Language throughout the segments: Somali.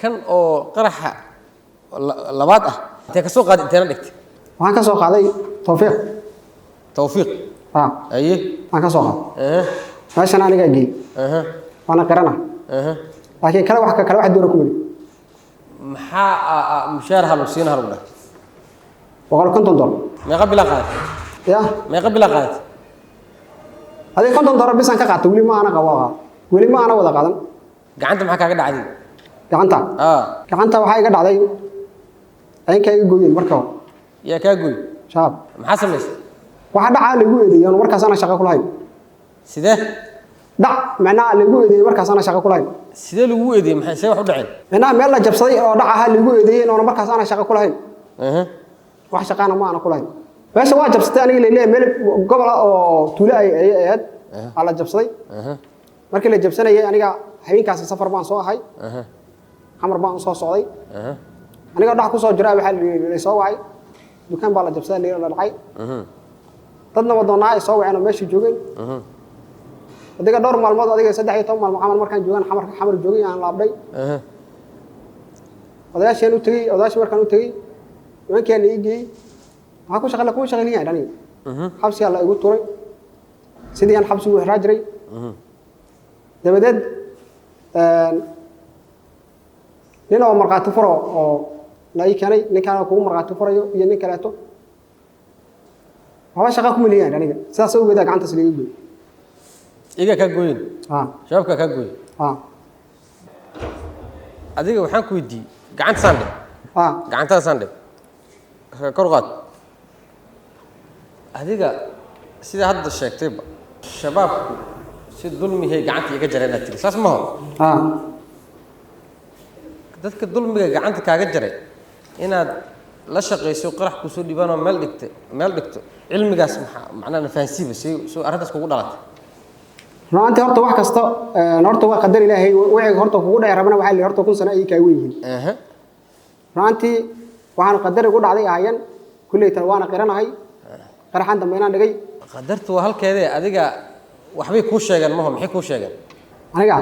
Kan oo qaraxa labaad ah intee ka soo qaaday, inteena dhigtay? Waxaan ka soo qaaday Tawfiiq. Tawfiiq? Ah. Haye. Waxaan ka soo qaaday meeshan, anigaa geeyey, waana qirana, laakiin kale wax kale wax doona kuma lihi. Maxaa mushaar ha lagu siina, ha lagu dhahay? $150. Meeqa bilaa qaadatay? Ya? Meeqa bilaa qaadatay? Adiga $50 bisaan ka qaatay, weli ma aana qabo, weli ma aana wada qaadan. Gacanta maxaa kaaga dhacday? Gacanta? Ah. Gacanta waxaa iga dhacday ayinkaa iga gooyeen marka hore. Yaa kaa gooy? Shabaab. Maxaa samaysay? Waxaa dhacaa lagu eedeeyey oon markaas ana shaqo ku lahayn. Sidee? Dhac macnaha lagu eedeeyey, markaas ana shaqo ku lahayn. Sidee lagugu eedeeyey? Maxay, see wax u dhaceen? Macnaha meel la jabsaday oo dhac ahaa lagu eedeeyey oona markaas ana shaqo ku lahayn. Wax shaqaana ma aana ku lahayn. Meesha waa jabsatay aniga laleeyahay, meel gobol ah oo tuulo ay ahayd aa la jabsaday. Markii la jabsanayay aniga habeenkaasi safar baan soo ahay, Xamar baan usoo socday. Anigoo dhax kusoo jira waxaa la soo wacay, dukaan baa la jabsaday, la dhacay. Dadna wadoonaa ay soo waceen oo meesha joogeen. Adiga dhowr maalmood, adiga 13 maalmood camal markaan joogan Xamar, Xamar joogay, aan laabdhay. Odayaashaan u tegey, odayaashii markaan u tegey nimankaa la ii geeyey, waxaa ku shaqale kuma shaqayliyan aniga. Xabsigaa la igu turay, sidii aan xabsigu xiraa jiray. Dabadeed nin oo markhaati furo oo la ii keenay, ninkaan kugu markhaati furayo iyo nin kaleeto, waxba shaqa kuma leeyahay aniga. Sidaas awgeedaa gacantaas laga gooy. Iga kaa gooyin? Ah. Shabaabkaa kaa gooy? Ah. Adiga waxaan ku weydiiyey gacanta saan dhig. Ah. Gacantada saan dhig, kor qaad. Adiga sida hadda sheegtayba, shabaabku si dulmihay gacanta iga jareen aad tiri, saas maho? Ah. Dadka dulmiga gacanta kaaga jaray inaad la shaqayso, qarax kusoo dhiibaanoo meel dhigta, meel dhigto, cilmigaas maxaa macnaha na fahansiiba si soo arrintaas kugu dhalatay? Runaantii horta wax kasta horta waa qadar Ilaahay. Wixii horta kugu dhaci rabana waxaa la yidhi horta 1000 sano ayay kaa weyn yihiin. Runaantii waxaan qadar igu dhacday ahaayeen kulley tan, waana qiranahay qaraxan dambe inaan dhigay. Qadartu waa halkeedee, adiga waxbay kuu sheegeen maho? Maxay kuu sheegeen? Aniga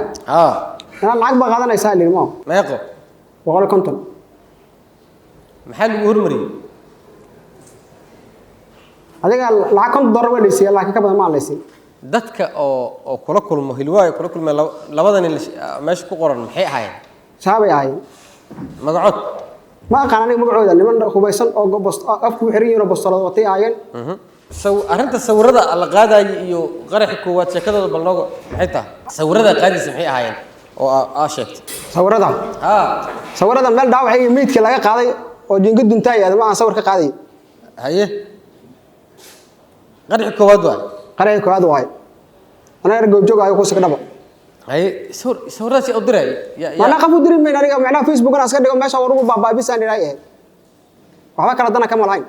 inaan lacag baa qaadanaysaa la yidhi maho. Meeqo? 150. Maxaa lagu hormariyey? Adiga lacag $50 waa laysiiya, laakiin ka badan maa laysiin. Dadka oo kula kulmo Hilwaayo kula kulmeen, labada nin meesha ku qoran maxay ahaayeen? Shabaabay ahaayeen. Magacood? Ma aqaan aniga magacooda. Niman hubaysan oo afku xiran yihiin oo bostolad watay ahaayeen. Arrinta sawirada la qaadayay iyo qaraxi koowaad sheekadooda bal nooga, maxay tahay sawirada qaadaysa, maxay ahaayeen oo aa sheegtay? Sawirada? Haa. Sawirada meel dhaawac iyo meydkii laga qaaday oo jinga duntaay ma aan sawir ka qaaday. Haye, qaraxi koowaad waay? Qaraxii koowaad waay, anaga goobjoog ayo ku sigdhaba. Haye, sawiradaas yaa u diray? Macnaa qof u diri mayn aniga, macnaha Facebookna iska dhigo, meesha war ugu baabaabisaan idhaay ahayd, waxba kala dana kama lahayn.